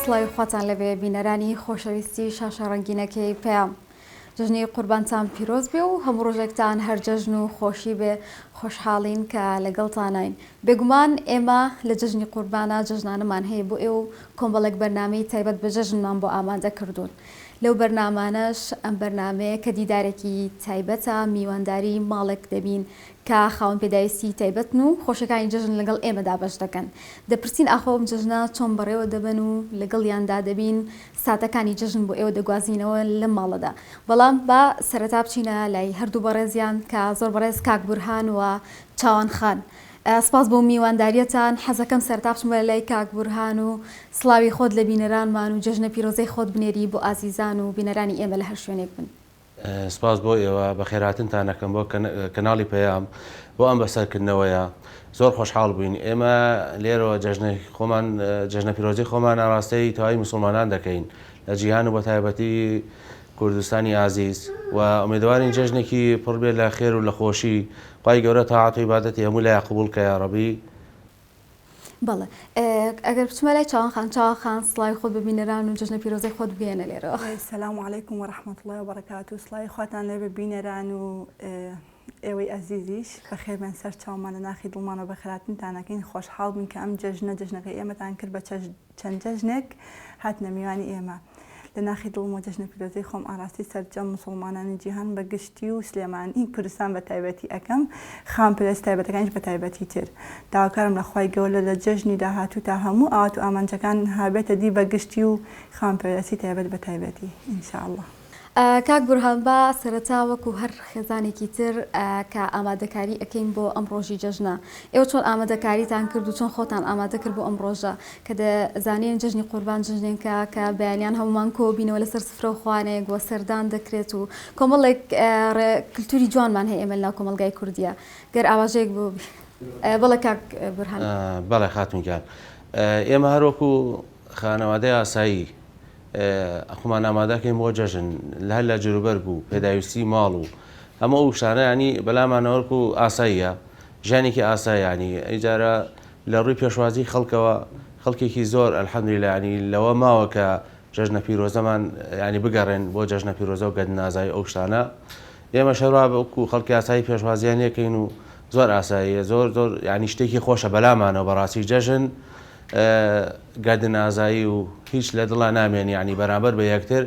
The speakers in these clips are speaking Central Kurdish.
سڵاوی خواتان لێبێ بینەرانی خۆشەویستی شاشە ڕەنگینەکەی پەیام. جەژنی قوربانتان پیرۆز بێ و هەموو ڕۆژێکتان هەر جەژن و خۆشی بێ، خۆشحاڵین کە لەگەڵتاناین. بێگومان ئێمە لە جەژنی قوربانا جەژنانەمان هەیە بۆ ئێوە و کۆمەڵێک بەرنامەی تایبەت بە جەژنمان بۆ ئامادە کردوون. لەو بەرنامانەش ئەم بەرنامەیە کە دیدارێکی تایبەتە، میوانداری ماڵێک دەبین کە خاوەن پێداویستی تایبەتن و خۆشیەکانی جەژن لەگەڵ ئێمەدا بەش دەکەن. دەپرسین ئاخۆ ئەم جەژنە چۆن بەڕێوە دەبەن و لەگەڵیاندا دەبین، ساتەکانی جەژن بۆ ئێوە دەگوازینەوە لەم ماڵەدا. بەڵام با سەرەتا بچینە لای هەردوو بەڕێزیان کە زۆر بەڕێز کاک بورهان و چاوان خان. سپاس بۆ میوانداریەتان. حەزەکەم سەرەتا بچمە لای کاک بورهان و سڵاوی خۆت لە بینەرانمان و جەژنە پیرۆزەی خۆت بنێری بۆ ئازیزان و بینەرانی ئێمە لە هەر شوێنێک بن. سپاس بۆ ئێوە، بەخێرهاتنتان ئەکەم بۆ کەناڵی پەیام بۆ ئەم بەسەرکردنەوەیە. زۆر خۆشحاڵ بووین. ئێمە لێرەوە جەژنەی خۆمان، جەژنە پیرۆزەی خۆمان ئاراستەی تەواوی موسڵمانان دەکەین لە جیهان و بەتایبەتی کوردستانی ئازیز و ئومێدەوارین جەژنێکی پڕ بێت لە خێر و لە خۆشی. خوای گەورە تاعەت و عیبادەتی هەموو لایەک قبوڵ کە یاڕەبی. بەڵێ ئەگەر بچمە لای چاوان خان، چاوان خان سڵاوی خۆت بە بینەران و جەژنە پیرۆزەی خۆت بگەیەنە لێرەوە. سلام علیکم و رحمە اللە و بەرەکاتو سڵاوی خواتان لێبێ بینەران و ئێوەی ئەزیزیش بەخێربێن سەر چاومان لە ناخی دڵمانەوە بەخێراتنتان ئەکەین خۆشحاڵ بووین کە ئەم جەژنە جەژنەکەی ئێمەتان کرد بە چەند جەژنێک هاتنە میوانی ئێمە. لە ناخی دڵمەوە جەژنە پیرۆزەی خۆم ئاراستەی سەرجەم موسوڵمانانی جیهان بە گشتی و سلێمانی کوردستان بە تایبەتی ئەکەم، خاوەن پێداویستە تایبەتەکانیش بە تایبەتی تر. داواکارم لە خوای گەورە لە جەژنی داهاتوو تا هەموو ئاوات و ئامانجەکان هابێتە دی بە گشتی و خاوەن پێداویستی تایبەت بە تایبەتی ان شاء اللە. کاک بورهان با سەرەتا وەکو هەر خێزانێکی تر کە ئامادەکاری ئەکەین بۆ ئەم ڕۆژی جەژنە ئێوە چۆن ئامادەکاریتان کرد و چۆن خۆتان ئامادە کرد بۆ ئەم ڕۆژە کە دەزانین جەژنی قوربان جەژنێکە کە بەیانیان هەموومان کۆ بینەوە لەسەر سفرە و خوانێک و سەردان دەکرێت و کۆمەڵێک کلتوری جوانمان هەیە ئێمە لەناو کۆمەڵگای کوردیە گەر ئاواژەیەک بۆ بەڵێ کاک بورهان. بەڵێ خاتوون گیان ئێمە هەر وەکو خانەوادەی ئاسایی خۆمان ئامادەکەین بۆ جەژن لە هەر لە جلوبەرگ و پێداویستی ماڵ و هەموو ئەو شتانە ینی بەلامانەوە وەکو ئاساییە ژیانێکی ئاسایە ینی ئەیجارە لە ڕووی پێشوازی خەڵکەوە خەڵکێکی زۆر الحمدللە ینی لەوە ماوە کە جەژنە پیرۆزەمان ینی بگەڕێن بۆ جەژنە پیرۆزە و گەردنئازایی ئەو شتانە ئێمەش هەروا وەکو خەڵکی ئاسایی پێشوازیان لێکەین و زۆر ئاساییە زۆر زۆر ینی شتێکی خۆشە بەلامانەوە بەڕاستی جەژن گەردن ئازایی و هیچ لە دڵا نامێنی یانی بەرامبەر بە یەکتر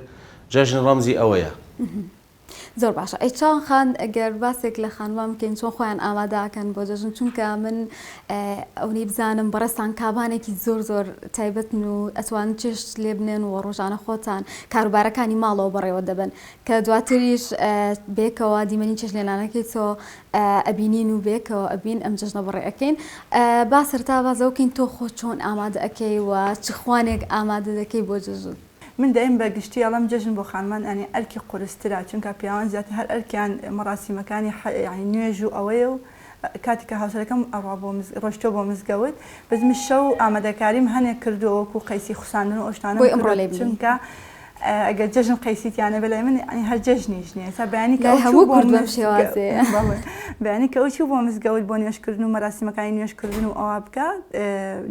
جەژن ڕەمزی ئەوەیە. زۆر باشە ئەی چاوان خان گەر باسێک لە خانمان بکەین چۆن خۆیان ئامادە ئەکەن بۆ جەژن چونکە من ئەونەی بزانم بەڕێزتان کابانێکی زۆر زۆر تایبەتن و ئەتوان چێشت لێ بنێن و ڕۆژانە خۆتان کاروبارەکانی ماڵەوە بەڕێوە دەبەن کە دواتریش بێکەوە دیمەنی چێشت لێنانەکەی تۆ ئەبینین و بەیەکەوە ئەبین ئەم جەژنە بەڕێ ئەکەین با سەرەتا باس لەوە بکەین تۆ خۆت چۆن ئامادە ئەکەی و چ خوانێک ئامادە دەکەی بۆ جەژن؟ من دایم بە گشتی ئەڵێم جەژن بۆ خانمان یانی ئەرکی قورسترە چونکە پیاوان زیاتر هەر ئەرکیان مەڕاسیمەکانی یانی نوێژ و ئەوەیە و کاتێک کە هاوسەرەکەم ئەڕوا بۆ ڕۆشتووە بۆ مزگەوت بەس من شەو ئامادەکاریم هەنێک کردووە وەکو قەیسی خوساندن و ئەو شتانەم بۆی ئەمڕۆ کردووە لێ بینی چونکە ئەگەر جەژن قەیسی تیا نەبێ لای من یانی هەر جەژنیش نییە ئێستا بەیانی کە لای ئەو چوو هەموو بۆ کورد بەم مزگەوت شێوازەیە. بەڵێ بەیانی کە ئەو چوو بۆ مزگەوت بۆ نوێژکردن و مەراسیمەکانی نوێژکردن و ئەوە بکا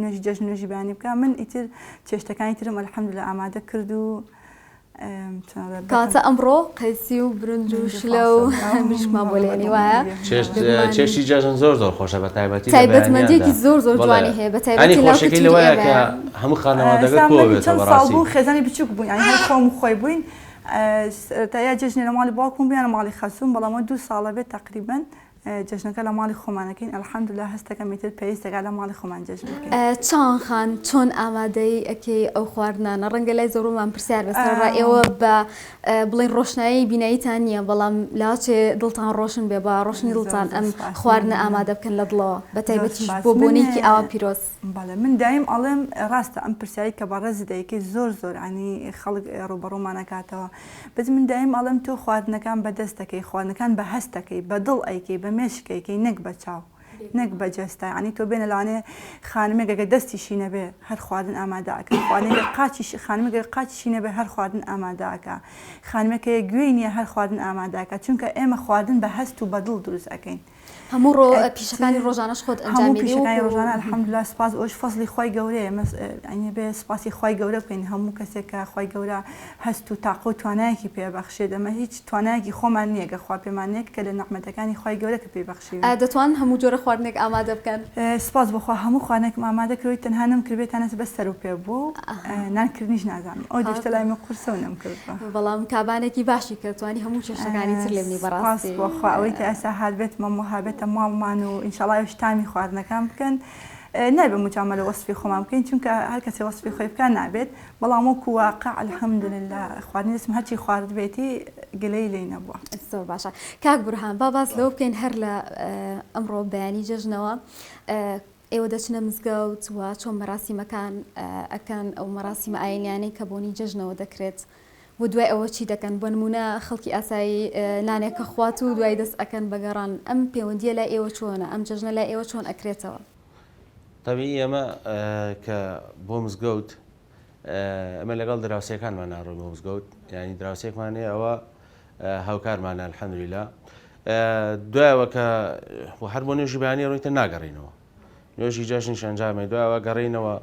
نوێژی جەژن نوێژی بەیانی بکا من ئیتر چێشتەکانی ترم الحمدللە ئامادە کرد و کەواتە ئەمڕۆ قەیسی و برنج و شلە و مریشکمان بۆ لێنی وایە؟ چێشتی جەژن زۆر زۆر خۆشە بە تایبەتی تایبەتمەندیەکی زۆر زۆر جوانی هەیە بە تایبەتی خۆشەکەی لەوەیە کە هەموو خانەوادەکە کۆ بێتەوە بەڕاستی بوو خێزانی بچووک بووین یانی هەر خۆم و خۆی بووین تا یا جەژنێ لە ماڵی باوکم بوو یان لە ماڵی خەسووم بەڵام دوو ساڵە بێت تەقریبەن جەژنەکە لە ماڵی خۆمان ئەکەین الحمدللە هەستەکەم ئیتر پێویست دەکات لە ماڵی خۆمان جەژن بکەین. چاوان خان چۆن ئامادەی ئەکەی ئەو خواردنانە ڕەنگە لای زۆربەمان پرسیار بێت سەرەڕای ئێوە بە بڵێن ڕۆشنایی بیناییتان نییە بەڵام لاچێ دڵتان ڕۆشن بێ بە ڕۆشنی دڵتان ئەم خواردنە ئامادە بکەن لە دڵەوە بە تایبەتیش بۆ بۆنەیەکی ئاوا پیرۆز. بەڵێ من دایم ئەڵێم ڕاستە ئەم پرسیارەی کە بەڕێزت دەیکەی زۆر زۆر یانی خەڵک ڕووبەڕوومان ئەکاتەوە بەس من دایم ئەڵێم تۆ خواردنەکان بە دەست دەکەی خواردنەکان بە هەست دەکەی بە دڵ ئەیکەی بە مێشک ئەیکەی نەک بە چاو نەک بە جەستە یانی تۆ بێنە لەوانەیە خانمێک ئەگەر دەستیشی نەبێ هەر خواردن ئامادە ئەکا خواردنێک قاچیش خانمێک ئەگەر قاچیشی نەبێ هەر خواردن ئامادە ئەکا خانمێک هەیە گوێی نییە هەر خواردن ئامادە ئەکا چونکە ئێمە خواردن بە هەست و بە دڵ دروست ئەکەین. هەموو ڕۆ پیشەکانی ڕۆژانەش خۆت ئەنجامی هەموو پیشەکانی ڕۆژانە الحمدللە سوپاس ئەوش فەزڵی خوای گەورەیە مەس یانی بێ سوپاسی خوای گەورە بکەین هەموو کەسێک کە خوای گەورە هەست و تاقە و توانایەکی پێ بەخشێت ئەمە هیچ توانایەکی خۆمان نییە گەر خوا پێمان نێت کە لە نەعمەتەکانی خوای گەورە کە پێی بەخشیوین. دەتوانن هەموو جۆرە خواردنێک ئامادە بکەن؟ سوپاس بۆ خوا هەموو خواردنێکم ئامادە کردووە تەنها نەمکردبێت تانەت بەس سەر و پێ بووە و نان کردنیش نازانم ئەو دوو شتە لای من قورسە و نەمکردووە. بەڵام کابانێکی باشی کرد توانی هەموو چێشتەکانی تر لێ بنی بەڕاستی. سوپاس بۆ خوا ئەوەی تا ئێستا هاتبێتمە هابێتە ماڵمان و ئینشاڵا ئێوەش تامی خواردنەکان بکەن نابێت موجامەلە وەسفی خۆمان بکەین چونکە هەر کەسێ وەسفی خۆی بکات نابێت بەڵام وەکو واقع الحمدللە خواردنی دەستم هەرچی خواردبێتی گلەیی لێی نەبووە. زۆر باشە کاک بورهان با باس لەوە بکەین هەر لە ئەمڕۆ بەیانی جەژنەوە ئێوە دەچنە مزگەوت و چۆن مەراسیمەکان ئەکەن ئەو مەراسیمە ئاینیانەی کە بۆنی جەژنەوە دەکرێت و دوای ئەوە چی دەکەن بۆ نمونە خەڵکی ئاسایی نانێک ئەخوات و دوای دەست ئەکەن بە گەڕان ئەم پەیوەندیە لای ئێوە چۆنە ئەم جەژنە لای ئێوە چۆن ئەکرێتەوە؟ تەبیعی ئێمە کە بۆ مزگەوت ئەمە لەگەڵ دراوسێکانمان ناڕۆین بۆ مزگەوت یعنی دراوسێکمان هەیە ئەوە هاوکارمانە الحمدللە دوایەوە کە هەر بۆ نوێژی بەیانی ڕۆیتە ناگەڕینەوە نوێژی جەژنیش ئەنجامێ دوایەوە گەڕینەوە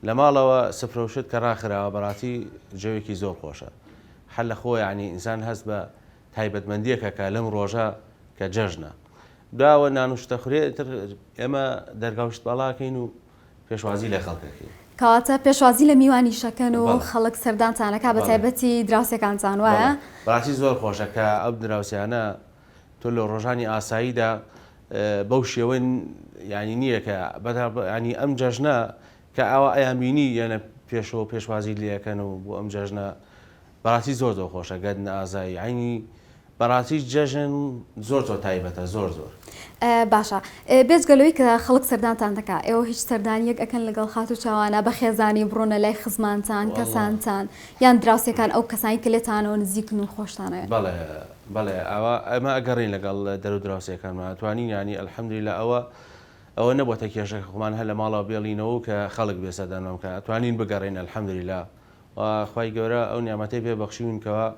لە ماڵەوە سفرە و شت کە ڕاخراوە بەڕاستی جەوێکی زۆر خۆشە هەر لە خۆ یعنی ئینسان هەست بە تایبەتمەندیەکە کە لەم ڕۆژە کە جەژنە داوە نان و شتە خورێ تر ئێمە دەرگا و شت باڵاکەین و پێشوازی لە خەڵک ئەکەین. کەواتە پێشوازی لە میوانیش ئەکەن و خەڵک سەردانتان ئەکا بە تایبەتی دراوسێکانتان وایە؟ بەڕاستی زۆر خۆشە کە ئەو دراوسێیانە تۆ لە ڕۆژانی ئاساییدا بەو شێوە یانی نییە کە ینی ئەم جەژنە کە ئاوا ئەیان بینی یانە پێشەوە پێشوازی لەکەن و بۆ ئەم جەژنە بەڕاستی زۆر زۆر خۆشە گەردن ئازایی عەینی بەڕاستی جەژن زۆر زۆر تایبەتە زۆر زۆر. باشە بێجگە لەوەی کە خەڵک سەردانتان دەکا ئێوە هیچ سەردانیەک ئەکەن لەگەڵ خاتوو چاوانە بە خێزانی بڕۆنە لای خزمانتان کەسانتان یان دراوسێکان ئەو کەسانی کە لێتانەوە نزیکن و خۆشتانەوێن؟ بەڵێ بەڵێ ئەوە ئێمە ئەگەڕێین لەگەڵ دەرو دراوسێکانمان ئەتوانین یانی الحمدللە ئەوە ئەوە نەبۆتە کێشە کە خۆمان هەر لە ماڵەوە بێڵینەوە و کە خەڵک بێ سەردانمان بکا ئەتوانین بگەڕێین الحمدللە و خوای گەورە ئەو نیعمەتەی پێ بەخشیوین کەوا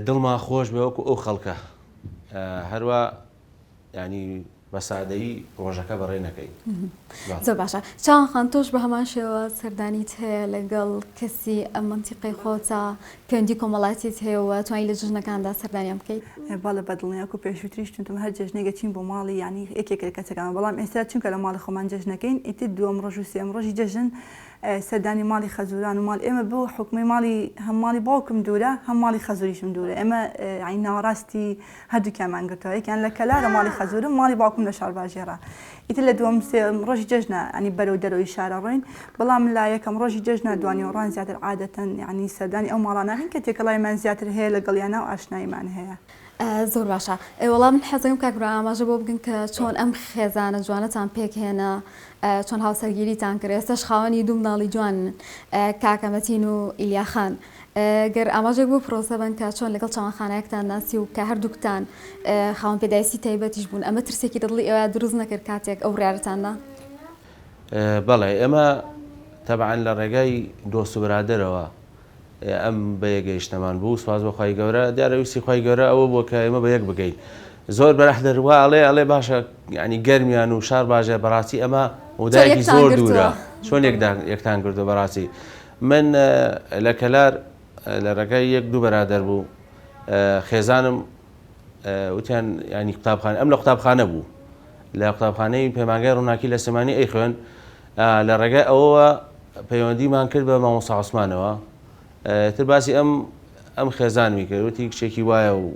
دڵمان خۆش بێ وەکو ئەو خەڵکە هەروا ینی بە سادەیی ڕۆژەکە بەڕێ نەکەین. زۆر باشە چاوان خان تۆش بە هەمان شێوە سەردانیت هەیە لەگەڵ کەسی ئەم مەنتیقەی خۆتا پەیوەندی کۆمەڵاتیت هەیە و توانی لە جەژنەکاندا سەردانیان بکەیت؟ بەڵێ بە دڵنیایی وەکو پێشووتریش وتم هەر جەژنێک ئەچین بۆ ماڵی یانی یەکێک لە کەسەکان بەڵام ئێستا چونکە لە ماڵی خۆمان جەژنەکەین ئیتر دووەم ڕۆژ و سێیەم ڕۆژی جەژن سەردانی ماڵی خەزوران و ماڵ ئێمە بۆ حوکمی ماڵی هەم ماڵی باوکم دوورە هەم ماڵی خەزوریشم دوورە ئێمە یانی ناوەڕاستی هەردووکیانمان گرتەوە یەکیان لە کەلارە ماڵی خەزورم ماڵی باوکم لە شارباژێڕە ئیتر لە دووەم سێم ڕۆژی جەژنە ینی بەرەو دەرەوەی شارە ڕۆین بەڵام لە یەکەم ڕۆژی جەژنە دوانیوەڕان زیاتر عادەتەن یعنی سەردانی ئەو ماڵانەکەین کە تێکەڵایمان زیاتر هەیە لەگەڵیانە و ئاشناییمان هەیە. زۆر باشە وەڵا من حەزەکەم کاک برا ئاماژە بۆ بکەن کە چۆن ئەم خێزانە جوانەتان پێکهێنا چۆن هاوسەرگیریتان کرد ئێستاش خاوەنی دوو مناڵی جوانن کاکە مەتین و ئیلیا خان گەر ئاماژێک بۆ پرۆسە بن کە چۆن لەگەڵ چاوان خانایەکتان ناسی و کە هەردووکتان خاوەن پێداویستی تایبەتیش بوون ئەمە ترسێکی لە دڵی ئێوە دروست نەکرد کاتێک ئەو بڕیارەتان دا؟ بەڵێ ئێمە تەبعەن لە ڕێگای دۆست و برادەرەوە ئەم بەیەک گەیشتنەمان بوو سوپاس بۆ خوای گەورە دیارە ویستی خوای گەورە ئەوە بووە کە ئێمە بە یەک بگەین زۆر بەرادەر وا ئەڵێ ئەڵێ باشە یعنی گەرمیان و شار باژێر بەڕاستی ئەمە مەودایەکی زۆر دوورە چۆن یەکتان گرتووە بەڕاستی من لە کەلار لە ڕێگای یەک دوو بەرادەر بوو خێزانم وتیان ینی قوتابخانە ئەم لە قوتابخانە بوو لە قوتابخانەی پەیمانگای ڕووناکی لە سلێمانی ئەیخوێن لە ڕێگای ئەوەوە پەیوەندیمان کرد بە مامۆستا عوسمانەوە تر باسی ئەم ئەم خێزانمی کرد وتی کچێکی وایە و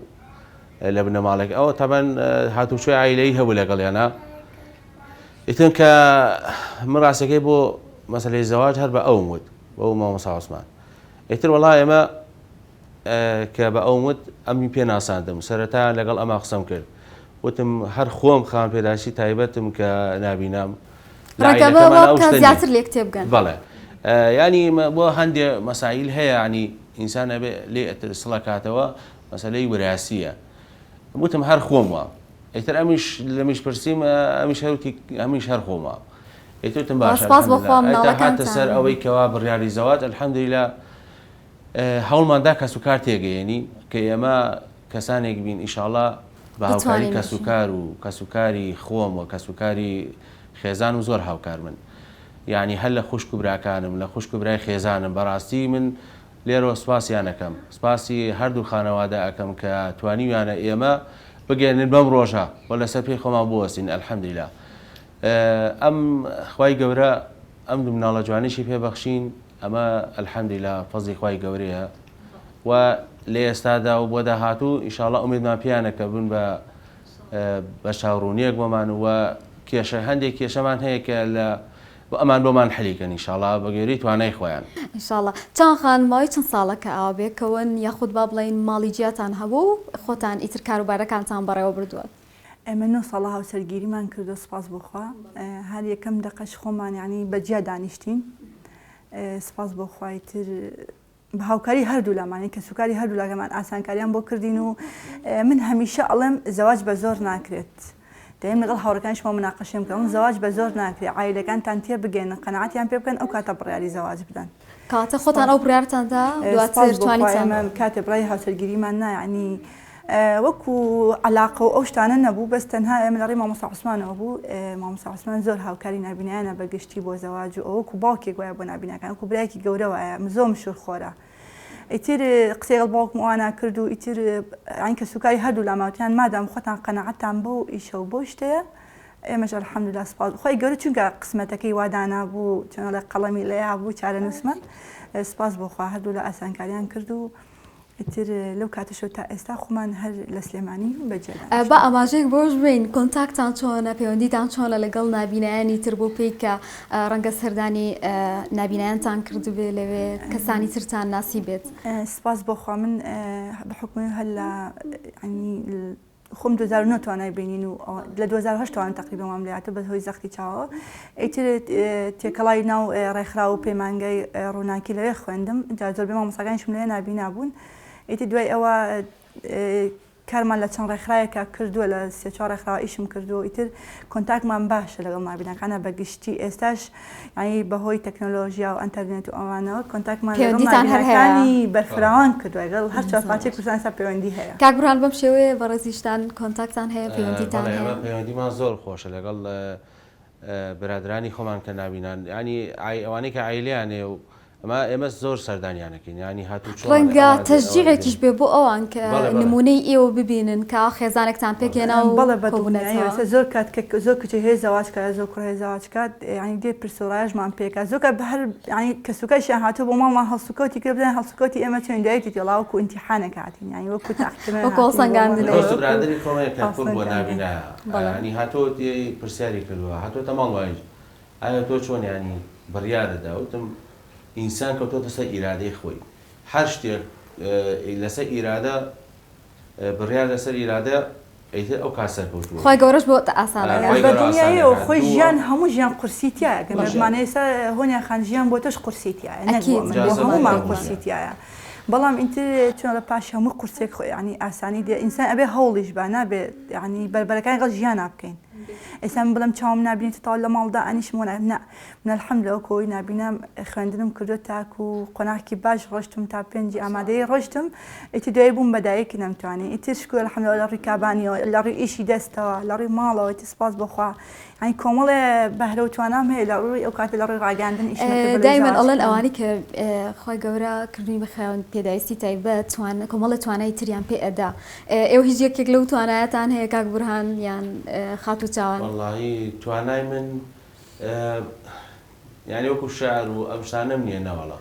لە بنەماڵێک ئەوە تەبەن هاتوچۆی عیلەی هەبوو لەگەڵیانە ئیتر کە من ڕاستەکەی بۆ مەسلەی زەواج هەر بە ئەوم وت بەو مامۆستا عوسمان ئیتر وەڵا ئێمە کە بە ئەوم وت ئەمی پێ ناساندم سەرەتا لەگەڵ ئەما قسەم کرد وتم هەر خۆم خاوەن پێداویستی تایبەتم کە نابینام لە ڕەنگە بە عائیلەکەمان وا ئەو بکات شتە نییە زیاتر لێک تێبگەن. بەڵێ یانی بۆ هەندێ مەسائیل هەیە یانی ئینسان ئەبێ لێ سڵەکاتەوە مەسەلەی وراسیە وتم هەر خۆم وام ئیتر ئەمیش لەمیش پرسیم ئەمیش هەر وتی ئەمیش هەر خۆم وام ئیتر وتم باشە سپاس بۆ خوا الحمدللە ئیتر هاتە مناڵەکانتان سەر ئەوەی کەوا بڕیاری زەواج الحمدللە هەوڵمان دا کەسوکار تێگەیەنین کە ئێمە کەسانێک بین ئیشاڵا. بە هاوکاری کەسوکار و کەسوکاری خۆم و کەسوکاری خێزانم زۆر هاوکارمن یانی هەر لە خوشک و براکانم لە خوشک و برای خێزانم بەڕاستی من لێرەوە سوپاسیان ئەکەم سوپاسی هەردوو خانەوادە ئەکەم کە توانیویانە ئێمە بگەێنن بەم ڕۆژە و لەسەر پێی خۆمان بوەستین الحمدللە ئەم خوای گەورە ئەم دوو مناڵە جوانیشی پێ بەخشین ئەمە الحمدللە فەزڵی خوای گەورەیە و لە ئێستادا و بۆ داهاتوو ئیشاڵا ئومێدمان پێیانە کە بن بە بەرچاوڕوونیەک بۆمان و کێشە هەندێک کێشەمان هەیە کە لە بۆ ئەمان بۆمان حەلی کەن ئیشاڵا بە گوێرەی توانای خۆیان. ئینشاڵا. چاوان خان ماوەی چەند ساڵە کە ئاوا بێکەوەن یاخود با بڵێین ماڵی جیاتان هەبوو و خۆتان ئیتر کاروبارەکانتان بەڕێوە بردووە؟ ئێمە نۆ ساڵە هاوسەرگیریمان کردووە سوپاس بۆ خوا هەر یەکەم دەقەش خۆمان یانی بە جیا دانیشتین سوپاس بۆ خوا ئیتر بە هاوکاری هەردوولامان یانی کەسوکاری هەردوولاکەمان ئاسانکاریان بۆ کردین و من هەمیشە ئەڵێم زەواج بە زۆر ناکرێت دایم لەگەڵ هاوڕێکانیشمەوە مناقەشەم کردم زەواج بە زۆر ناکرێت عایلەکانتان تێبگەێنن قەناعەتیان پێ بکەن ئەو کاتە بڕیاری زەواج بدەن. کەواتە خۆتان ئەو بڕیارتان دا دواتر توانیتان. کاتێ بڕیاری هاوسەرگیریمان نا یانی وەکو عەلاقە و ئەو شتانە نەبوو بەس تەنها ئێمە لە ڕێی مامۆستا عوسمانەوە بوو مامۆستا عوسمان زۆر هاوکاری نابینایانە بە گشتی بۆ زەواج و ئەوە وەکو باوکێک وایە بۆ نابیناکان وەکو برایەکی گەورە وایە زۆر مشوور خۆرە ئیتر قسەی لەگەڵ باوکم ئەوانە کرد و ئیتر یانی کەسوکاری هەردوو لامان وتیان مادام خۆتان قەناعەتتان بەو ئیشە و بەو شتەیە ئێمەش الحمدللە سوپاس خوای گەورە چونکە قسمەتەکەی وا دانابوو چۆن ئەڵێ قەڵەمی لێیا بوو چارەنووسمان سوپاس بۆ خوا هەردوو لا ئاسانکاریان کرد و ئیتر لەو کاتەشەوە تا ئێستا خۆمان هەر لە سلێمانی بەجێ دانیشتوین. با ئاماژەیەک بەوەش بەین کۆنتاکتان چۆنە، پەیوەندیتان چۆنە لەگەڵ نابینایانی تر بۆ پێی کە ڕەنگە سەردانی نابینایانتان کردبێ لەوێ کەسانی ترتان ناسیبێت؟ سپاس بۆ خوا من بە حوکمی هەر لە یانی خۆم 2009 توانای بینین و لە 2008 توانم تقریبا وام لێهاتوو بە هۆی زەختی چاوەوە ئیتر تێکەڵای ناو ڕێکخراو و پەیمانگای ڕووناکی لەوێ خوێندم جا زۆربەی مامۆستاکانیشم لەوێ نابینا بوون ئیتر دوای ئەوە کارمان لە چەند ڕێکخراوێکا کردووە لە سێ چوار ڕێکخراوە ئیشم کردووە ئیتر کۆنتاکمان باشە لەگەڵ نابیناکانە بە گشتی ئێستاش یانی بەهۆی تەکنۆلۆژیا و ئەنتەرنێت و ئەوانەوە کۆنتاکمان لەگەڵ پەیوەندیتان هەر هەیە؟ نابیناکانی بەرفراوان کردووە لەگەڵ هەر چوار پارچەی کوردستان ئێستا پەیوەندی هەیە. کاک بورهان بەم شێوەیە بەڕێزیشتان کۆنتاکتان هەیە پەیوەندیتان بەڵێ ئێمە هەیە؟ پەیوەندیمان زۆر خۆشە لەگەڵ برادەرانی خۆمان کە نابینان یانی ئەوانەی کە عایلەیان هەیە و ئەما ئێمە زۆر سەردانیان ئەکەین یانی هاتوچۆمان ڕەنگە ئەوان دێن ئەوان تەشجیعێکیش دێن بێ بۆ ئەوان کە بەڵێ بەڵێ نموونەی ئێوە ببینن کە خێزانێکتان پێکهێنا و بەڵێ بە دڵنیاییەوە کۆبوونەتەوە. ئێستا زۆر کات کە زۆر کچ هەیە زەواج کات زۆر کوڕ هەیە زەواج کات یانی دێ پرس و ڕایەژمان پێ کات زۆر کات بە هەر یانی کەسوکاریشیان هاتووە بۆ ماڵمان هەڵسوکەوتی کرد بزانین هەڵسوکەوتی ئێمە چۆنین دوای وتی وەڵا وەکوو ئیمتیحانێک هاتین یانی وەکوو تاقیکردنەوە وەکوو هاتین بۆ هەڵسەنگاندنێک. دۆست و وەکوو برادەری خۆم هەیە کە کوڕ بووە هەڵسەنگاندن. نابینایە بەڵێ. یانی هاتووە پرسیاری کردووە هاتووەتە ماڵمان ئایا تۆ چۆن یانی بڕیارت دا؟ وتم ئینسان کەوتۆتە سەر ئیرادەی خۆی هەر شتێک لەسەر ئیرادە بڕیار لەسەر ئیرادە ئیتر ئەو کات سەرکەوتووە خوای گەورەش بۆت ئاسان ئەکات. خوای بە گەورە ئاسان دڵنیاییەوە ئەکات خۆی دووەم ژیان هەموو ژیان قورسی تیایە گەر بەڵێ. مەرجمانە ئێستا هۆنیا خان ژیان بۆ تۆش قورسی تیایە نەک بۆ ئەکید من بۆ جا هەموومان بێگومان. قورسی تیایە بەڵام ئیتر چۆن ئەڵێ پاش هەموو قورسێک خۆ یانی ئاسانی دێ ئینسان ئەبێ هەوڵیش با نابێ یانی بەربەرەکانی گەڵ ژیانا بکەین ئێستا من بڵێم چاوم نابینێت تەواو لە ماڵ دائەنیشم وەنا نا من الحمدللە وەکو ئەوەی نابینام خوێندنم کردووە تاکو قۆناغێکی باش ڕۆشتم تا پێنجی ئامادەیی ڕۆشتم ئیتر دوایی بووم بە دایک نەمتوانی ئیتر شکر الحمدللە لە ڕووی کابانیەوە لە ڕووی ئیشی دەستەوە لە ڕووی ماڵەوە ئیتر سوپاس بۆ خوا یانی کۆمەڵێ بەهرە و توانام هەیە لە ڕووی ئەو کاتە لە ڕووی ڕاگەیاندن ئیشم کرد بە لۆی دایمەن زەواج ئەڵێن کردن. ئەوانەی کە خوای گەورە کردووی بە خاوەن پێداویستی تایبەت توان کۆمەڵێ توانای تریان پێ ئەدا ئێوە هیچ یەکێک لەو توانایەتان هەیە کاک بورهان یان خاتوو چاوان؟ وەڵاهی توانای من یانی وەکو شعر و ئەم شتانەم نییە نەوەڵا.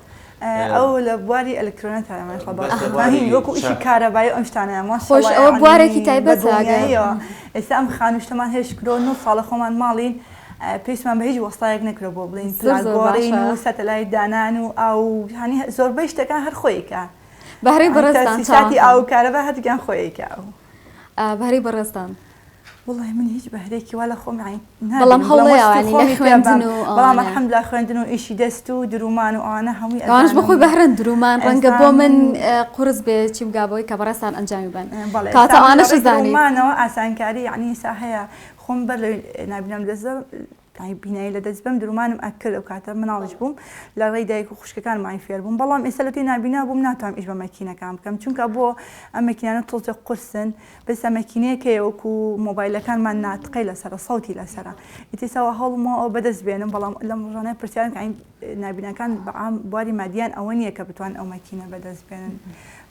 ئەو لە بواری ئەلکترۆنەتە ماشاءاللە بەس لە بارک بواری الله وەکو ئیشی چاپ. کارەبایی و ئەم شتانەیە خۆش ماشاءاللە ئەوە یەعنی بوارێکی بە تایبەتە ئەگەر دڵنیاییەوە ئێستا ئەم خانوو شتەمان هەیە شکرۆ نۆ ساڵە خۆمان ماڵین پێویستمان بە هیچ وەستایەک نەکرۆ بۆ بڵێین زۆر زۆر پلاک گۆڕین باشە. و سەتەلایت دانان و ئاو و یانی زۆربەی شتەکان هەر خۆی ئەیکا. بەهرەی بەڕێزتان چاوان تەسیساتی خان. ئاو و کارەبا هەردووکیان خۆی ئەیکا ئەو. بەهرەی بەڕێزتان. وەڵای من هیچ بەهرەیەکی وا لە خۆم یانی بەڵام نابینم بڵێم هەوڵەیە وەسفی یانی لە خۆمی پێ خوێندن بەم و بەڵام ئەوانە. الحمدللە خوێندن و ئیشی دەست و درومان و ئەوانە هەمووی ئەوانەش بۆ ئەزانم خۆی بەهرەن درومان ڕەنگە ئێستا بۆ من من قورس بێ چیم گا بەوەی کە بەڕێزتان ئەنجامی بەن بەڵێ کەواتە ئێستا من لە ئەوانەش ڕێی ئەزانیت. درومانەوە ئاسانکاری یانی ئێستا هەیە خۆم بەر لەوەی نابینام دەست. بینایی لە دەست بەم درومانم ئەکرد ئەو کاتە مناڵیش بووم لە ڕێی دایک و خوشکەکانم ئای فێر بووم بەڵام ئێستا لەتوی نابینا بووم ناتوانم ئیش بە مەکینەکان بکەم چونکە بۆ ئەم مەکینانە تۆزێک قورسن بەس مەکینەیەک هەیە وەکو مۆبایلەکانمان ناتقەی لەسەرە سەوتی لەسەرە ئیتر هەوڵم ئەوە بەدەست بێنم بەڵام لەم ڕۆژانە پرسیارم کە نابیناکان بە عام بواری مادیان ئەوە نییە کە بتوان ئەو مەکینە بەدەست بێنن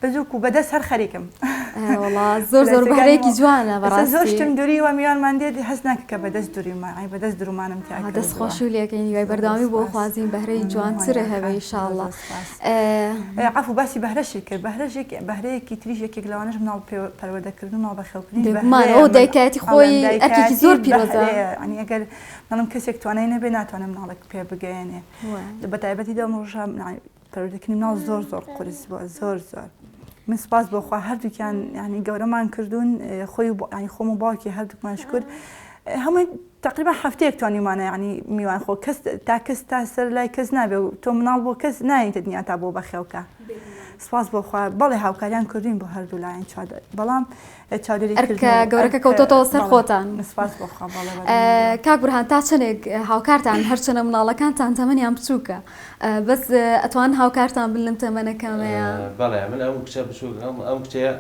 بەس وەکو بەدەست هەر خەریکم. وەڵا زۆر زۆر بەهرەیەکی جوانە بەڕاستی. زۆر شتم دوریوە میوانمان دێت هەست ناکە کە بەدەست دوریومە ئەی بەدەست درومانم تیا کردووە. دەست خۆشی لێکەین هیوای بەردەوامی بۆ خوازین بەهرەی جوانتر هەبێ ان شاء اللە. عەفو باسی بەهرەشی کرد بەهرەش بەهرەیەکی تریش یەکێک لەوانەش مناڵ پەروەردەکردن و مناڵ بەخێوکردنیش بێگومان ئەو دایکایەتی خۆی ئەرکێکی زۆر پیرۆزە. یانی ئەگەر بەڵام کەسێک توانای نەبێ ناتوانێت مناڵێک پێ بگەیەنێ بە تایبەتی لەم ڕۆژە پەروەردەکردنی مناڵ زۆر زۆر قورس بووە زۆر زۆر من سپاس بۆ خوا هەردووکیان ینی گەورەمان کردوون خۆی و ینی خۆم و باوکی هەردووکمان شکر هەمووی تقریبا هەفتەیەک توانیمانە ینی میوان خۆ کەس تا کەس تا سەر لای کەس نابێ و تۆ مناڵ بۆ کەس نایتە دنیا تا بۆ بەخێوکە سپاس بۆ خوا بەڵێ هاوکاریان کردوین بۆ هەردوو لایەن بەڵام ئەرکە گەورەکە کەوتۆتەوە سەر خۆتان. کاک بورهان تا چەندێک هاوکارتان هەرچەنە مناڵەکانتان تەمەنیان بچووکە بەس ئەتوان هاوکارتان بن لەم تەمەنە کەمەیە؟ بەڵێ من ئەم کچە بچووک ئەم کچەیە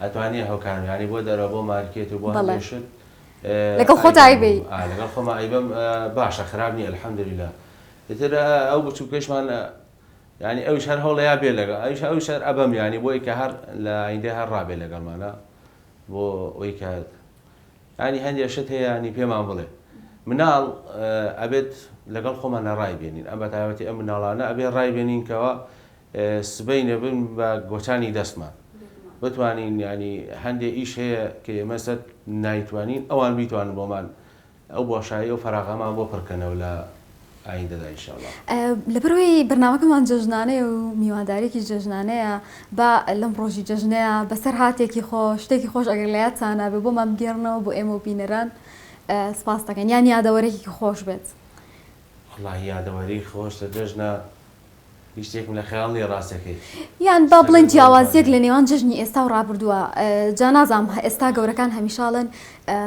ئەتوانێ هاوکارم یانی بۆ دەرەوە بۆ مارکێت و بۆ هەندێک شت لەگەڵ خۆتا ئەیبەی؟ لەگەڵ خۆما ئەیبەم باشە خراپ نییە الحمدللە ئیتر ئەو بچووکەشمان یانی ئەویش هەر هەوڵەیا بێ لەگەڵ ئەویش ئەویش هەر ئەبەم یانی بۆی کە هەر لە ئایندەی هەر ڕابێ لەگەڵمانە بۆ ئەوی کە ینی هەندێک شت هەیە ینی پێمان بڵێ مناڵ ئەبێت لەگەڵ خۆمان لە ڕای بێنین ئەم بەتایبەتی ئەم مناڵانە ئەبێ ڕای بێنین کەەوە سبەی نەبن بە گۆچانی دەستمان بتوانین ینی هەندێک ئیش هەیە کە ئێمەسەر نایتوانین ئەوان بیتوانن بۆمان ئەو بۆشایی ئەو فەراغەمان بۆ پڕ کەنەوە لە ئایندەدا ان شاء اللە. لەبەرئەوەی بەرنامەکەمان جەژنانەیە و میوانداریەکی جەژنانەیە با لەم ڕۆژی جەژنەیا بەسەرهاتێکی خۆش شتێکی خۆش ئەگەر لە یادتانا بێ بۆمان بگێڕنەوە بۆ ئێمە و بینەران سپاست دەکەین یان یادەوەرێکی خۆش بێت. وەڵاهی یادەوەری خۆش لە جەژنا هیچ شتێکم لە خەیاڵ نییە ڕاستەکەی. یان با بڵێین جیاوازیەک لە نێوان جەژنی ئێستا و ڕابردووە جا نازانم ئێستا گەورەکان هەمیشە ئەڵێن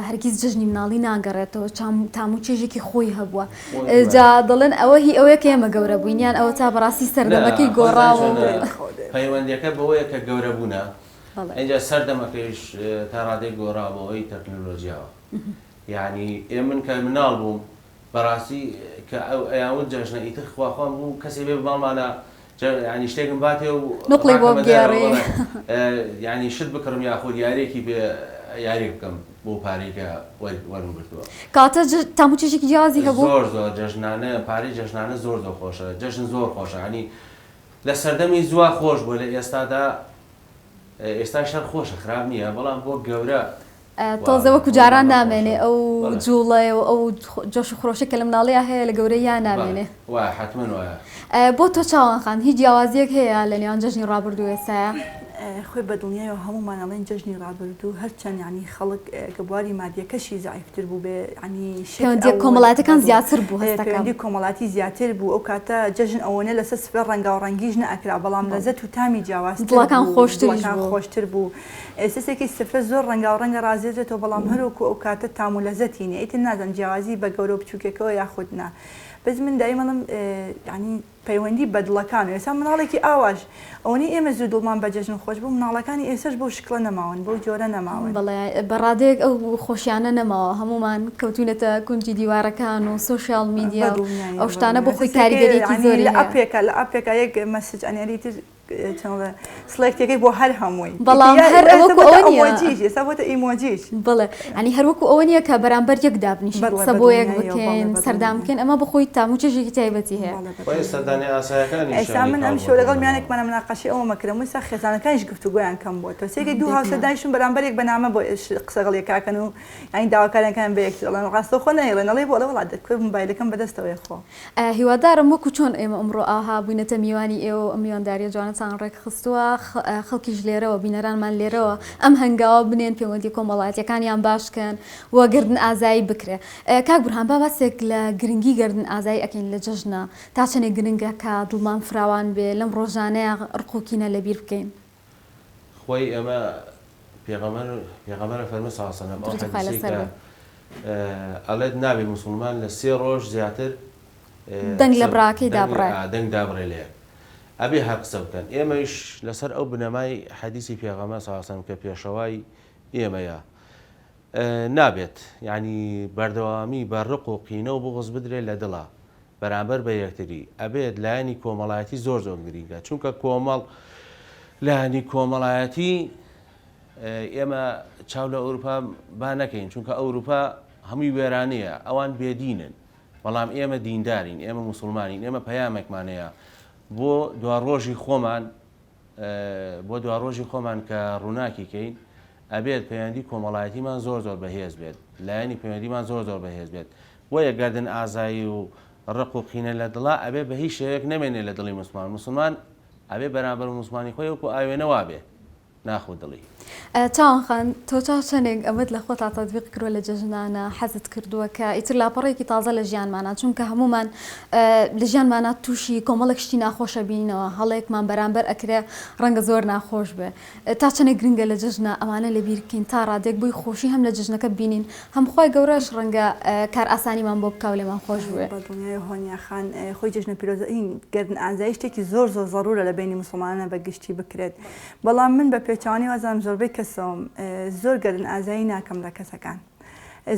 هەرگیز جەژنی مناڵی ناگەڕێتەوە تام و چێژێکی خۆی هەبووە جا دەڵێن ئەوە هی ئەوەیە کە ئێمە گەورە بووین یان ئەوە تا بەڕاستی سەردەمەکەی گۆڕاوە پەیوەندیەکە بەوەیە کە گەورە بوونە ئینجا سەردەمەکەیش تا ڕادەی گۆڕاوە بەهۆی تەکنەلۆجیاوە یعنی ئێ من کە مناڵ بووم بەڕاستی کە ئەو ئەیان وت جەژنە ئیتر خوا خوام بوو کەسێ بێ بە ماڵمانا یانی شتێکم باتێ و نوقڵی بۆ ڕاکەمە دەرەوە بگێڕی. بەڵێ یانی شت بکڕم یاخود یاریەکی پێ یاریەک بکەم بۆ پارەی کە وەرم گرتووە. کەواتە تام و چێژێکی جیاوازی هەبوو؟ زۆر زۆر جەژنانە پارەی جەژنانە زۆر زۆر خۆشە جەژن زۆر خۆشە یانی لە سەردەمی زووا خۆش بووە لە ئێستادا ئێستاش هەر خۆشە خراپ نییە بەڵام بۆ گەورە تۆزێ وەکو جاران نامێنێ ئەو جوڵەیە و ئەو جۆش و خرۆشەی کە لە مناڵیا هەیە لە گەورەییا نامێنێ. وایە حەتمەن وایە. بۆ تۆ چاوان خان هیچ جیاوازیەک هەیە لە نێوان جەژنی ڕابردوو و ئێستایا؟ خۆی بە دڵنیایەوە هەموومان ئەڵێین جەژنی ڕابردوو هەرچەند یانی خەڵک کە بواری مادیەکەشی زەعیفتر بووبێ یانی شت پەیوەندیە ئەو کۆمەڵایەتەکان زیاتر بوو هەستەکەم. پەیوەندی کۆمەڵاتی زیاتر بوو ئەو کاتە جەژن ئەوەنە لەسەر سفرە ڕەنگاو ڕەنگیش نەئەکرا بەڵام لەزەت و تامی جیاوازتر دڵەکان بوو خۆشتریش دڵەکان بوو. خۆشتر بوو ئێستەسێکی سفرە زۆر ڕەنگاو ڕەنگە ڕازێنرێتەوە بەڵام هەروەکو ئەو کاتە تام و لەزەتی نیە ئیتر نازانم جیاوازی بە گەورە و بچوکێکەوە یاخود نا بەس من دایم ئەڵێم یانی پەیوەندی بە دڵەکان و ئێستا مناڵێکی ئاواش ئەوەنەی ئێمە زوو دڵمان بە جەژن خۆش بوو مناڵەکانی ئێستاش بەو شکڵە نەماون بەو جۆرە نەماون. بەڵێ بە ڕادەیەک ئەو خۆشیانە نەماوە هەموومان کەوتوینەتە کونجی دیوارەکان و سۆشیاڵ میدیا و ئەو شتانە بۆ خۆی کاریگەریەکی زۆری هەیە. لە ئەپێکا لە ئەپێکا یەک message ئەنێری تر select ەکەی بۆ هەر هەمووی. بەڵام هەر وەکو ئەوە نییە. ئێستا بۆتە ئیمۆجیش. بەڵێ یانی هەر وەکو ئەوە نییە کە بەرامبەر یەک دابنیشین قسە بۆ یەک بکەین سەردان بکەین ئەمە بۆ خۆی تام و چێژێکی تایبەتی هەیە. خۆی سەردانی ئاسایەکانیش ئێستا من ئەمشەو لەگەڵ میانێکمانە مناقەشەی ئەوەمە کردم ئێستا خێزانەکانیش گفتوگۆیان کەم بۆتەوە سێکەی دوو هاوسەر دانیشتون بەرامبەر یەک بە نامە بۆ قسە لەگەڵ یەکاکەن و یانی داواکاریەکانیان بە یەکتر ئەڵێن ڕاستەوخۆ نایڵێن ئەڵێ بۆ ئەڵێ وەڵا دەکورە مۆبایلەکەم بەدەستەوەیە خۆ. هیوادارم وەکو چۆن ئێمە ئەمڕۆ ئاها بووینەتە میوانی ئێوە و ئەم میوانداریە جوانەتان ڕێکخستووە خەڵکیش لێرەوە بینەرانمان لێرەوە ئەم هەنگاوە بنێن پەیوەندی کۆمەڵایەتیەکانیان باش کەن و گەردن ئازایی بکرێ کاک بورهان با باسێک لە گرنگی گەردن ئازایی ئەکەین لە جەژنە تا چەنێک گرنگە کە دڵمان فراوان بێ لەم ڕۆژانەیا ڕق و کینە لەبیر بکەین؟ خۆی ئێمە پێغەمبەر پێغەمبەر ئەفەرموێ صلی اللە علیە وسلم ئەو درودی خوای حەدیسەی لەسەر کە بێ. ئەڵێت نابێ موسڵمان لە سێ ڕۆژ زیاتر دەنگ لە براکەی دابڕێ. دەنگ دابڕێ لە یەک. ئەبێ هەر قسە بکەن. ئێمەیش لەسەر ئەو بنەمای حەدیسی پێغەمبەر صلی اللە علیە وسلم کە پێشەوای ئێمەیە نابێت یانی بەردەوامی بە ڕق و قینە و بوغز بدرێت لە دڵا بەرامبەر بە یەکتری ئەبێت لایەنی کۆمەڵایەتی زۆر زۆر گرینگە چونکە کۆمەڵ لایەنی کۆمەڵایەتی ئێمە چاو لە ئەوروپا با نەکەین چونکە ئەوروپا هەمووی وێرانەیە ئەوان بێدینن بەڵام ئێمە دیندارین ئێمە موسڵمانین ئێمە پەیامێکمان هەیە بۆ دواڕۆژی خۆمان بۆ دواڕۆژی خۆمان کە ڕووناکی کەین ئەبێت پەیوەندی کۆمەڵایەتیمان زۆر زۆر بەهێز بێت لایەنی پەیوەندیمان زۆر زۆر بەهێز بێت بۆیە گەردن ئازایی و ڕق و قینە لە دڵا ئەبێ بە هیچ شێوەیەک نەمێنێ لە دڵی موسڵمان موسڵمان ئەبێ بەرامبەر موسڵمانی خۆی وەکو ئاوێنە وابێ ناخ و دڵی. چاوان خان تۆ تا چەنێک ئەمەت لە خۆتا تەتبیق کردوە لە جەژنانا حەزت کردوە کە ئیتر لاپەڕەیەکی تازە لە ژیانمانا چونکە هەموومان لە ژیانمانا توشی کۆمەڵێک شتی ناخۆش ئەبینەوە هەڵەیەکمان بەرامبەر ئەکرێ ڕەنگە زۆر ناخۆش بێ تا چەنێک گرنگە لە جەژنا ئەمانە لە بیر بکەین تا ڕادەیەک بۆی خۆشی هەم لە جەژنەکە ببینین هەم خوای گەورەش ڕەنگە کارئاسانیمان بۆ بکا و لێمان خۆش بوێ. بە دڵنیایەوە هۆنیا خان خۆی جەژنە پیرۆزە هین گەردن ئازایی شتێکی زۆر زۆر زەرورە لە بەینی موسڵمانانا بە گشتی بکرێت بەڵام من بە پێچەوانەی وازانم زۆربەی کەسەوەم زۆر گەردن ئازایی ناکەم لە کەسەکان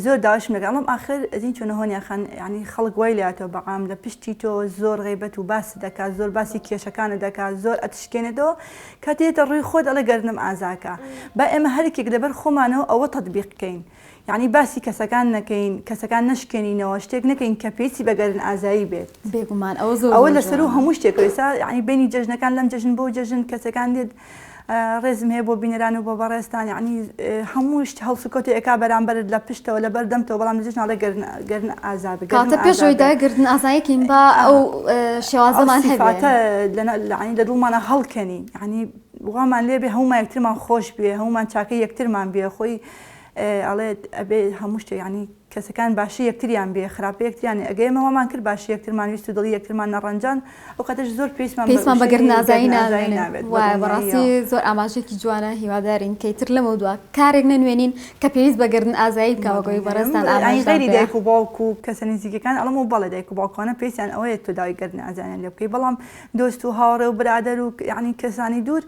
زۆر داواشم لەگەڵ ئەڵێم ئاخر ئەزین چۆنە هۆنیا خان یانی خەڵک وای لاتەوە بە عام لە پشتی تۆ زۆر غیبەت و باست دەکات زۆر باسی کێشەکانت دەکات زۆر ئەتشکێنێتەوە کاتێ دێتە ڕووی خۆت ئەڵێ گەردنم ئازاکە با ئێمە هەرکێک لەبەر خۆمانەوە ئەوە تەتبیق کەین یانی باسی کەسەکان نەکەین کەسەکان نەشکێنینەوە شتێک نەکەین کە پێویستی بە گەردن ئازایی بێت بێگومان ئەوە زۆر ئەوە لەسەرو هەموو شتێکەوە ئێستا یانی بەینی جەژنەکان لەم جەژن بۆ جەژن کەسەکان دێت ڕێزم هەیە بۆ بینەران و بۆ بەڕێزتان یانی هەموو شت هەڵسوکەوتێ ئەکا بەرامبەرت لە پشتەوە لە بەردەمتەوە بەڵام لە جەژن ئەڵێ گەردن گەردن ئازا بێ کاتە پێش ئەوەی دای گەردن ئازایەکین با ئەو شێوازەمان هەبێ سیفاتە یانی لە دڵمانە هەڵکەنین یانی وامان لێ بێ هەموومان یەکترمان خۆش بوێ هەموومان چاکەی یەکترمان بێ خۆی ئەڵێت ئەبێ هەموو شتێک یانی کەسەکان باشی یەکتریان بێ خراپە یەکتریان ئەگەر ئێمە وامان کرد باشی یەکترمان ویست و دڵی یەکترمان نەڕەنجان ئەو کاتەش زۆر پێویستمان بە پێویستمان بە وشەی گەردنئازایی گەردنئازایی نامێنێ نابێت بە وایە بەڕاستی دڵنیاییەوە. زۆر ئاماژەیەکی جوانە هیوادارین کە ئیتر لەمەودوا کارێک نەنوێنین کە پێویست بە گەردنئازایی بکا وەک ئەوەی بەڕێزتان یانی ئاماژەتان غەیری پێیا. دایک و باوک و کەسە نزیکەکان ئەڵێم و بەڵێ دایک و باوکانە پێویستیان ئەوەیە تۆ داوای گەردنئازاییان لێ بکەی بەڵام دۆست و هاوڕێ و برادەر و یانی کەسانی دوور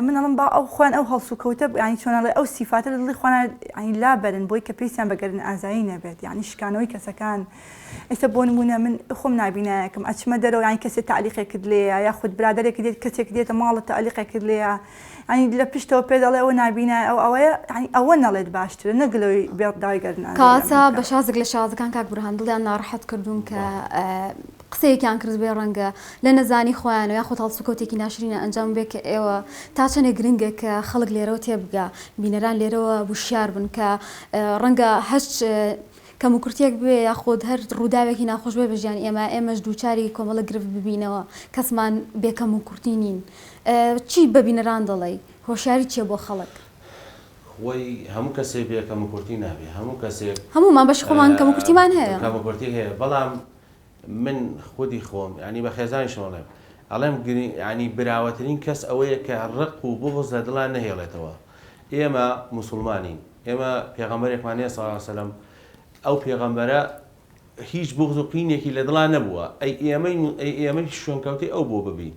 من ئەڵێم با ئەو خۆیان ئەو هەڵسوکەوتە یانی چۆن ئەڵێ ئەو سیفاتە لە دڵی خۆیان یانی لابەرن بۆی کە پێویستیان بە گەردن ئازایی نەبێت یانی شکانەوەی کەسەکان ئێستا بۆ نمونە من خۆم نابینایەکم ئەچمە دەرەوە یانی کەسێ تەعلیقێکت لێیە یاخود برادەرێکی دێت کەسێک دێتە ماڵت تەعلیقێکت لێیە یانی لە پشتەوە پێ دەڵێ ئەوە نابینایە ئەو ئەوەیە یانی ئەوە نەڵێت باشترە نەک لەوەی بێ داوای گەردن ئازایی لە کەواتە من بە بکا. شازێک لە شازەکان کاک بورهان دڵیان ناڕەحەت کردوون کە قسەیەکیان کردبێ ڕەنگە لە نەزانی خۆیانەوە یاخود هەڵسوکەوتێکی ناشرینیان ئەنجام بێ کە ئێوە تا چەندێک گرنگە کە خەڵک لێرەوە تێبگا بینەران لێرەوە وشیار بن کە ڕەنگە هەچ کەموکورتیەک بێ یاخود هەر ڕووداوێکی ناخۆش بێ بە ژیانی ئێمە ئێمەش دووچاری کۆمەڵە گرفت ببینەوە کەسمان بێ کەموکورتی نین چی بە بینەران دەڵێی هۆشیاری چیە بۆ خەڵک؟ خۆی هەموو کەسێک بێ کەموکورتی نابێ هەموو کەسێک هەموومان بەشی خۆمان کەموکورتیمان هەیە. کەموکورتی هەیە بەڵام من خودی خۆم یانی بە خێزانیشم ئەڵێم ئەڵێم یانی براوەترین کەس ئەوەیە کە ڕق و بوغز لە دڵا نەهێڵێتەوە ئێمە موسڵمانین ئێمە پێغەمبەرێکمان هەیە صلی اللە علیە وسلم ئەو پێغەمبەرە هیچ بوغز و قینێکی لە دڵا نەبووە ئەی ئێمەی ئەی ئێمەی شوێنکەوتەی ئەو بۆ ببین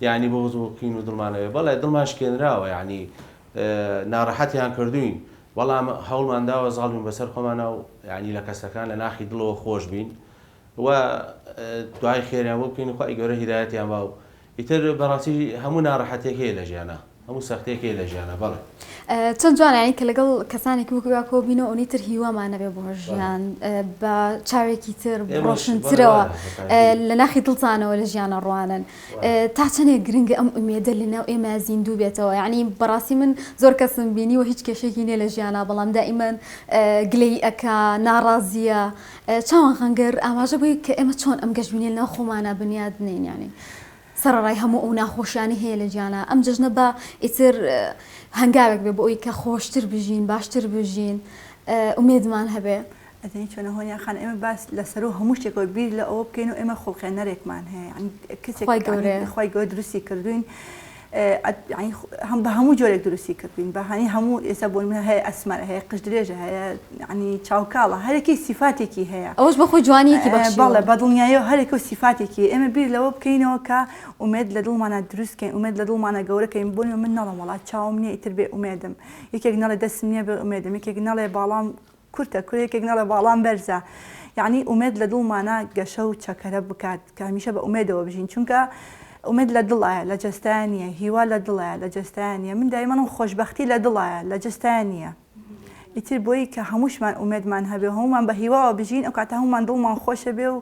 یعنی بغز و قین و دڵمانەوێ بەڵێ دڵمان شکێنراوە یعنی ناڕەحەتیان کردوین بەڵام هەوڵمان داوە زاڵ بین بەسەر خۆمانا و یانی لە کەسەکان لە ناخی دڵەوە خۆش بین و دوعای خێریان بۆ بکەین و خوای گەورە هیدایەتیان با و ئیتر بەڕاستی هەموو ناڕەحەتیەک هەیە لە ژیانا هەموو سەختیەک هەیە لە ژیانا بەڵێ. چەند جوانە یانی کە لەگەڵ کەسانێکی وەکو ئێوە کۆبینەوە ئەونەی تر هیوامان نەبێ بۆ ژیان بە چاوێکی تر ڕۆشنترەوە لە ناخی دڵتانەوە لە ژیان ئەڕوانن. تا چەنێک گرنگە ئەم ئومێدە لە ناو ئێمە زیندوو بێتەوە یعنی بەڕاستی من زۆر کەسم بینیوە هیچ کێشێکی نییە لە ژیانا بەڵام دائیمەن گلەیی ئەکا ناڕازیە چاوان خەنگەر ئاماژە بۆی کە ئێمە چۆن ئەم گەشبینیە لەناو خۆمانا بنیاد بنێین یعنی سەرەڕای هەموو ئەو ناخۆشیانەی هەیە لە ژیانا ئەم جەژنە با ئیتر هەنگاوێک بێ بۆ ئەوی کە خۆشتر بژین باشتر بژین ئومێدمان هەبێ. ئەزانی چۆنە هۆنیا خان ئێمە باس لە سەرو هەموو شتێکەوە بیر لە ئەوە بکەین و ئێمە خوڵقێنەرێکمان هەیە یانی کەسێک خوای گەورەیە. خوای گەورە دروستی کردوین. یانی هەم بە هەموو جۆرێک دروستی کردوین بە هەنی هەموو ئێستا بۆ نمونە هەیە ئەسمەرە هەیە قژ درێژە هەیە یانی چاوکاڵە هەرێکی سیفاتێکی هەیە ئەوەش بە خۆی جوانیەکی بەخشیوە. بەڵێ بە دڵنیاییەوە هەرێکە و سیفاتێکی هەیە ئێمە بیر لەوە بکەینەوە کە ئومێد لە دڵمانا دروست کەین ئومێد لە دڵمانا گەورە کەین بۆ نمونە من نەڵێم وەڵا چاوم نییە ئیتر بێ ئومێدم یەکێک نەڵێ دەستم نییە بێ ئومێدم یەکێک نەڵێ باڵام کورتە کورە یەکێک نەڵێ باڵام بەرزە یەعنی ئومێد لە دڵمانا گەشە و چەکەرە بکات کە هەمیشە بە ئومێدەوە بژین چونکە ئومێد لە دڵایە لە جەستەیا نییە هیوا لە دڵایە لە جەستەیا نییە من دایمەڵم خۆشبەختی لە دڵایە لە جەستەیا نییە ئیتر بۆی کە هەمووشمان ئومێدمان هەبێ و هەموومان بە هیواوە بژین ئەو کاتە هەموومان دڵمان خۆشە بێ و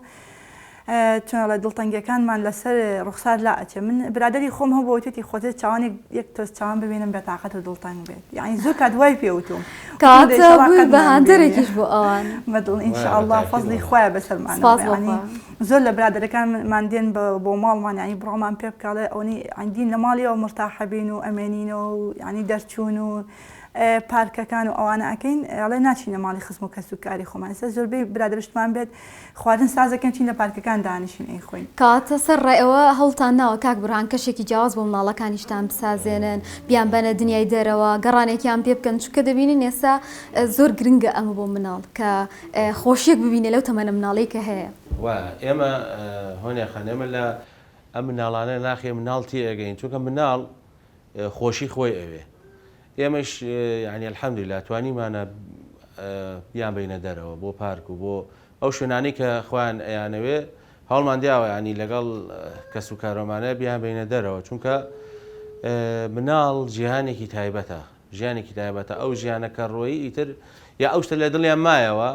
چۆن ئەڵێ دڵتەنگیەکانمان لەسەر ڕوخسار لا ئەچێ من برادەری خۆم هەبوو وتویەتی خۆزێ چاوانێک یەک تۆز چاوان ببینم بێتاقەت و دڵتەنگ بێت یعنی زۆر کات وای پێ وتوم کەواتە بووی بە هاندەرێکیش بۆ ئەوان بەدڵ ان شاء الله فەزڵی خوایە بەسەرمانەوە سپاس بۆ یعنی خوا. زۆر لە برادەرەکانمان دێن بۆ ماڵمان یعنی بڕوامان پێ بکە ئەڵێ ئەوەنەی عندین لە ماڵیەوە مرتاحە بین و ئەمێنینەوە و یعنی دەرچوون و پارکەکان و ئەوانە ئەکەین ئەڵێ ناچینە ماڵی خزم و کەس و کاری خۆمان ئێستا زۆربەی برادەرشتمان بێت خواردن سازەکەن چین لە پارکەکان دانیشین ئەیخۆین. کەواتە سەر ڕای ئەوە هەوڵتان ناوە کاک بورهان کەشێکی جیاواز بۆ مناڵەکانیشتان بسازێنن بیانبەنە دنیای دەرەوە گەڕانێکیان پێ بکەن چونکە دەبینین ئێستا زۆر گرنگە ئەمە بۆ مناڵ کە خۆشیەک ببینێ لەو تەمەنە مناڵەی کە هەیە. وایە ئێمە هۆنیا خان ئێمە لە ئەم مناڵانە ناخی مناڵ تێئەگەین چونکە مناڵ خۆشی خۆی ئەوێ ئێمەش یانی الحمدللە توانیمانە بیانبەینە دەرەوە بۆ پارک و بۆ ئەو شوێنانەی کە خۆیان ئەیانەوێ هەوڵمان دیاوە ینی لەگەڵ کەس و کارۆمانە بیانبەینە دەرەوە چونکە مناڵ جیهانێکی تایبەتە ژیانێکی تایبەتە ئەو ژیانە کە ڕۆیی ئیتر یا ئەو شتە لە دڵیان مایەوە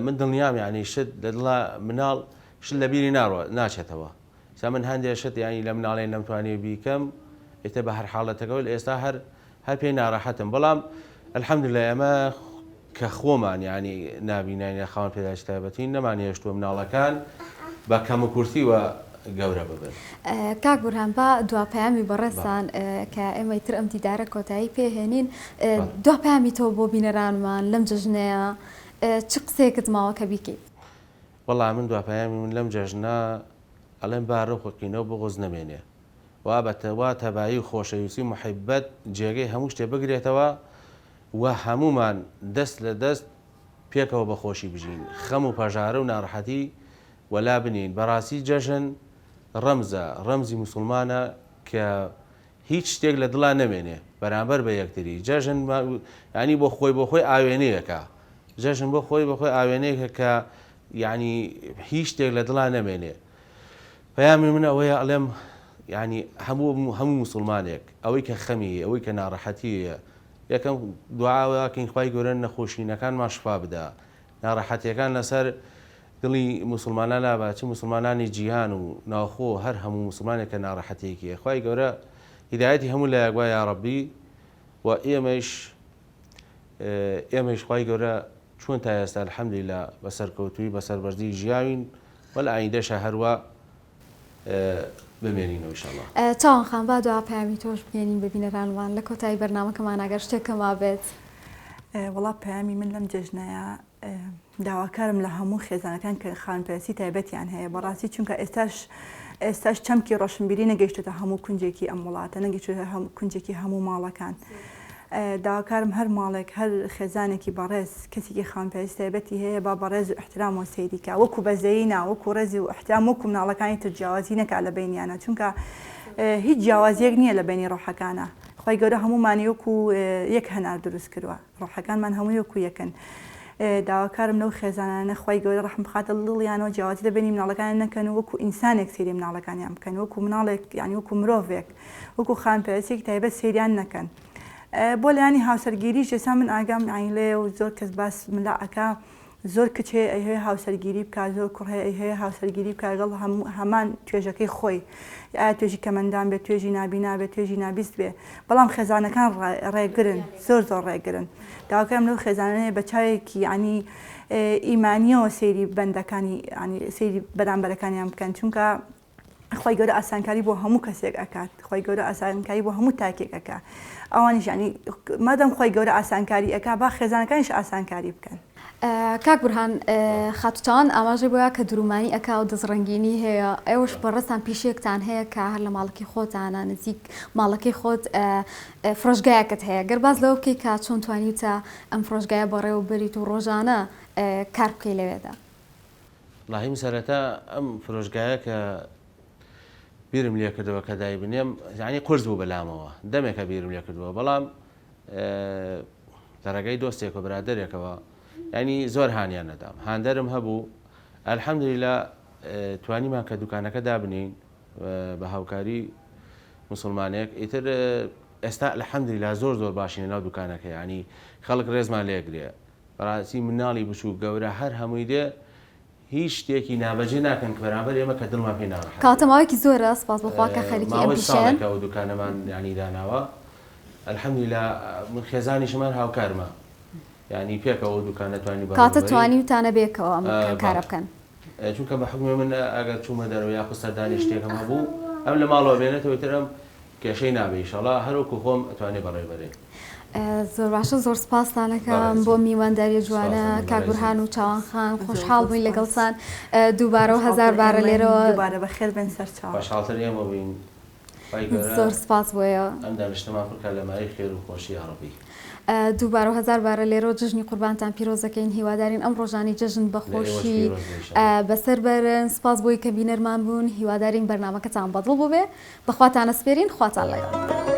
من دڵنیام یعنی شت لە دڵا مناڵ شت لە بیری ناڕۆ ناچێتەوە ئێستا من هەندێ شت یانی لە مناڵی نەمتوانیوە بیکەم ئیتر بە هەر حاڵەتەکەوە لە ئێستا هەر هەر پێی ناڕەحەتم بەڵام الحمدللە ئێمە کە خۆمان یانی نابیناین یا خاوەن پێداویستی تایبەتین نەمانهێشتووە مناڵەکان بە کەم و کورتی وە گەورە ببن. کاک بورهان با دوا پەیامی بەڕێزتان کە ئێمە ئیتر ئەم دیدارە کۆتایی پێ هێنین دوا پەیامی تۆ بۆ بینەرانمان لەم جەژنەیە چ قسەیەکت ماوە کە بیکەیت؟ وەڵا من دوا پەیامی من لەم جەژنە ئەڵێم با ڕق و قینە و بوغز نەمێنێ وا بە وا تەبایی و خۆشەویستی و موحیبەت جێگەی هەموو شتێ بگرێتەوە و هەموومان دەست لە دەست پێکەوە بە خۆشی بژین خەم و پەژارە و ناڕەحەتی وەلا بنێین بەڕاستی جەژن ڕەمزە ڕەمزی موسوڵمانە کە هیچ شتێک لە دڵا نەمێنێ بەرامبەر بە یەکتری جەژن یانی بۆ خۆی بۆ خۆی ئاوێنەیەکە جەژن بۆ خۆی بۆ خۆی ئاوێنەیەکە کە یعنی هیچ شتێک لە دڵا نەمێنێ پەیامی من ئەوەیە ئەڵێم یعنی هەموو هەموو موسڵمانێک ئەوەی کە خەمی ئەوەی کە ناڕەحەتیە یەکەم دوعاوەکەین خوای گەورە نەخۆشینەکانمان شفا بدا ناڕەحەتیەکان لەسەر دڵی موسڵمانان لابا چ موسڵمانانی جیهان و ناوخۆ هەر هەموو موسڵمانێک کە ناڕەحەتیەکی هەیە خوای گەورە هیدایەتی هەموو لایەک با یاڕەبی و ئێمەیش ئێمەیش خوای گەورە چۆن تا ئێستا الحمدللە بە سەرکەوتووی بە سەربەرزی ژیاوین و لە ئایندەشا هەروا بمێنینەوە ان شاء اللە. چاوان خان با دوا پەیامی تۆش بگەیەنین بە بینەرانمان لە کۆتایی بەرنامەکەمان ئەگەر شتێک کە مابێت. وەڵا پەیامی من لەم جەژنەیە داواکارم لە هەموو خێزانەکان کە خانپەرستی تایبەتیان هەیە بەڕاستی چونکە ئێستاش ئێستاش چەمکی ڕۆشنبیری نەگەیشتێتە هەموو کونجێکی ئەم وڵاتە نەگەیشتێتە هەموو کونجێکی هەموو ماڵەکان داواکارم هەر ماڵێک هەر خێزانێکی بەڕێز کەسێکی خانپەرستی تایبەتی هەیە با بەڕێز و ئیحترامەوە سەیری کا وەکو بەزەیی نا وەکو ڕێز و ئیحترام وەکو مناڵەکانی تر جیاوازی نەکا لە بەینیانە چونکە هیچ جیاوازیەک نییە لە بەینی ڕۆحەکانە خوای گەورە هەموومانی وەکو یەک هەنار دروست کردوە ڕۆحەکانمان هەمووی وەکو یەکن داواکارم لەو خێزانانە خوای گەورە ڕەحم بخاتە دڵیانەوە جیاوازی لە بەینی مناڵەکانیان نەکەن و وەکو ئینسانێک سەیری مناڵەکانیان بکەن وەکو مناڵێک یانی وەکو مرۆڤێک وەکو خانپەرستێکی تایبەت سەیریان نەکەن بۆ لایەنی هاوسەرگیریش ئێستا من ئاگام یانی لێیە و زۆر کەس باس ملا ئەکا زۆر کچ هەیە ئەیهەوێ هاوسەرگیری بکا زۆر کوڕ هەیە ئەیهەوێ هاوسەرگیری بکا لەگەڵ هەمان توێژەکەی خۆی ئایا توێژی کەمەندام بێت توێژی نابینا بێت توێژی نابیست بێ بەڵام خێزانەکان ڕێگرن زۆر زۆر ڕێگرن داواکارم لەو خێزانانەیە بە چاوێکی یعنی ئیمانیەوە سەیری بەندەکانی یعنی سەیری بەرامبەرەکانیان بکەن چونکە خوای گەورە ئاسانکاری بۆ هەموو کەسێک ئەکات خوای گەورە ئاسانکاری بۆ هەموو تاکێک ئەکا ئەوانیش یعنی مادەم خوای گەورە ئاسانکاری ئەکا با خێزانەکانیش ئاسانکاری بکەن. کاک بورهان خاتوو چاوان ئاماژەی بۆیا کە درومانی ئەکا و دەستڕەنگینی هەیە ئێوەش بەڕێزتان پیشەیەکتان هەیە کە هەر لە ماڵەکەی خۆتانە نزیک ماڵەکەی خۆت فرۆشگایەکت هەیە گەر باس لەوە بکەی کە چۆن توانیوتە ئەم فرۆشگایە بەڕێوە بەریت و ڕۆژانە کار بکەی لەوێدا. وەڵاهی من سەرەتا ئەم فرۆشگایە کە بیرم لێ کردەوە کە دایبنێم یانی قورس بوو بەلامەوە دەمێکە بیرم لێ کردووە بەڵام لە ڕێگەی دۆستێک و برادەرێکەوە یانی زۆر هانیان نەدام هاندەرم هەبوو الحمدللە توانیمان کە دوکانەکە دابنین بە هاوکاری مسلمانێک ئیتر ئێستا الحمدللە زۆر زۆر باشین لەناو دوکانەکە ینی خەڵک ڕێزمان لێگرێ بەڕاستی مناڵی بچوک گەورە هەر هەمووی دێ هیچ شتێکی نابەجێ ناکەن بەرامبەر ئێمە کە دڵمان پێی ناڕەحەت بێ. کەواتە ماوەیەکی زۆرە سوپاس بۆ خوا کە خەریکی ئەم ماوەی پیشەیەن. ساڵێکە ئەو دوکانەمان یانی داناوە الحمدللە من خێزانیشم هەر هاوکارمە یانی پێکەوە ئەو دوکانە توانی بەڕێوە کەواتە بەرین. توانیوتانە بێکەوە ئەم کارە بەڵێ بکەن. چونکە بە حوکمی من ئەگەر چوومە دەرەوە یاخود سەردانی شتێکم هەبوو ئەم لە ماڵەوە بێنێتەوە ئیتر ئەم کێشەی نابێ ئیشەڵا هەر وەکو خۆم ئەتوانێ بەڕێوەی بەرێ. زۆر باشە زۆر سپاستان ئەکەم بۆ میوانداریە جوانە کاک بورهان و چاوان خان خۆشحاڵ بووین لەگەڵتان دووبارە و هەزار بارە لێرەوە دووبارە بەخێر بێن سەرچاو. خۆشحاڵتر ئێمە بووین خوای گەورە زۆر سپاس بۆ ئێوە. ئەم دانیشتنەمان پڕ کا لە مایەی خێر و خۆشی یاڕەبی. دووبارە و هەزار بارە لێرەوە جەژنی قوربانتان پیرۆز دەکەین هیوادارین ئەم ڕۆژانەی جەژن بە لە ئێوەش خۆشی پیرۆز بێ ئیشەڵا. بەسەر بەرن سپاس بۆی کە بینەرمان بوون هیوادارین بەرنامەکەتان بەدڵ بووبێ بەخواتان ئەسپێرین خواتان لەگەڵ.